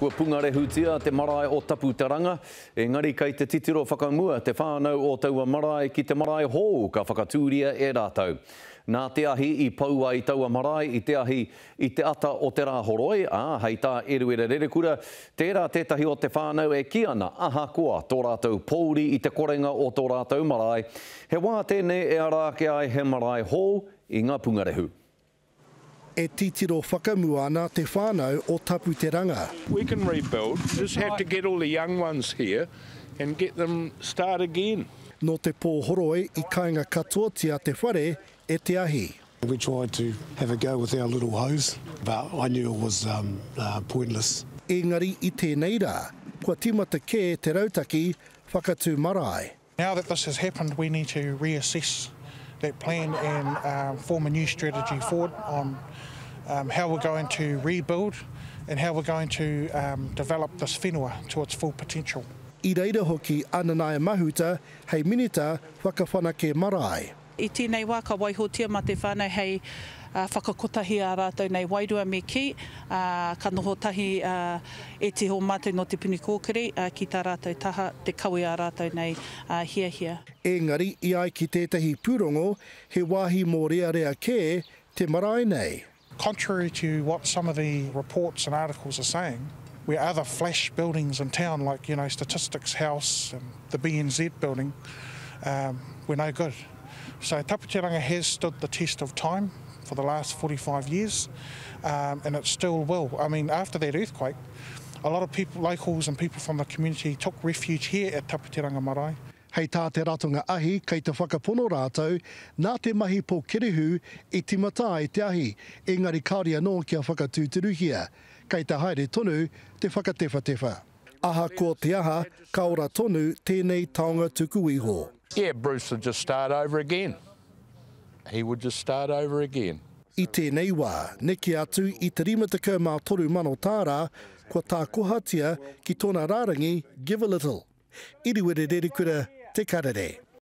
Kua pungarehutia te marae o Taputeranga, engari kei te titiro whakamua te whānau o taua marae ki te marae hou ka whakatūria e rātou. Nā te ahi i pau ai taua marae i te ahi i te ata o te Rāhoroi, ā, hei tā Eruera Rerekura, tērā tētahi o te whānau e kī ana ahakoa tō rātou pōuri i te korenga o tō rātou marae, he wā tēnei e ara ake ai he marae hou i ngā pungarehu. E titiro whakamua ana te whānau o Tapu Te Ranga. We can rebuild, just have to get all the young ones here and get them start again. Nō te pō horoi i kainga katoatia te whare e te ahi. We tried to have a go with our little hose but I knew it was pointless. Engari i tēnei rā, kua tīmata kē te rautaki whakatū marae. Now that this has happened we need to reassess that plan and form a new strategy forward on how we're going to rebuild and how we're going to develop this whenua to its full potential. I reira hoki a Nanaia Mahuta hei Minita Whakawhanake Marae. I tēnei wā ka waihotia mā te whānau hei whakakotahi ā rātou nei wairua me kī, ā, ka noho tahi ētehi o mātou nō Te Puni Kōkiri ki tā rātou taha te kawe ā rātou nei hiahia. Engari i ai ki tētahi pūrongo he wāhi mōrearea kē te marae nei. Contrary to what some of the reports and articles are saying, where other flash buildings in town like, you know, Statistics House and the BNZ building, um, were no good. So Taputeranga has stood the test of time for the last 45 years, um, and it still will. I mean, after that earthquake, a lot of people, locals and people from the community took refuge here at Taputeranga Marae. Hei tā Te Ratonga Ahi kei te whakapono rātou nā te mahi pōkerehu i tīmata ai te ahi, engari kāore anō kia whakatūturuhia. Kei te haere tonu te whakatewhatewha. Ahakoa te aha, ka ora tonu tēnei taonga tuku iho. Yeah, Bruce would just start over again. He would just start over again. I tēnei wā, neke atu i te 53,000 tāra kua tākohatia ki tōna rārangi Givealittle. Iriwere Rerikura, Te Karere.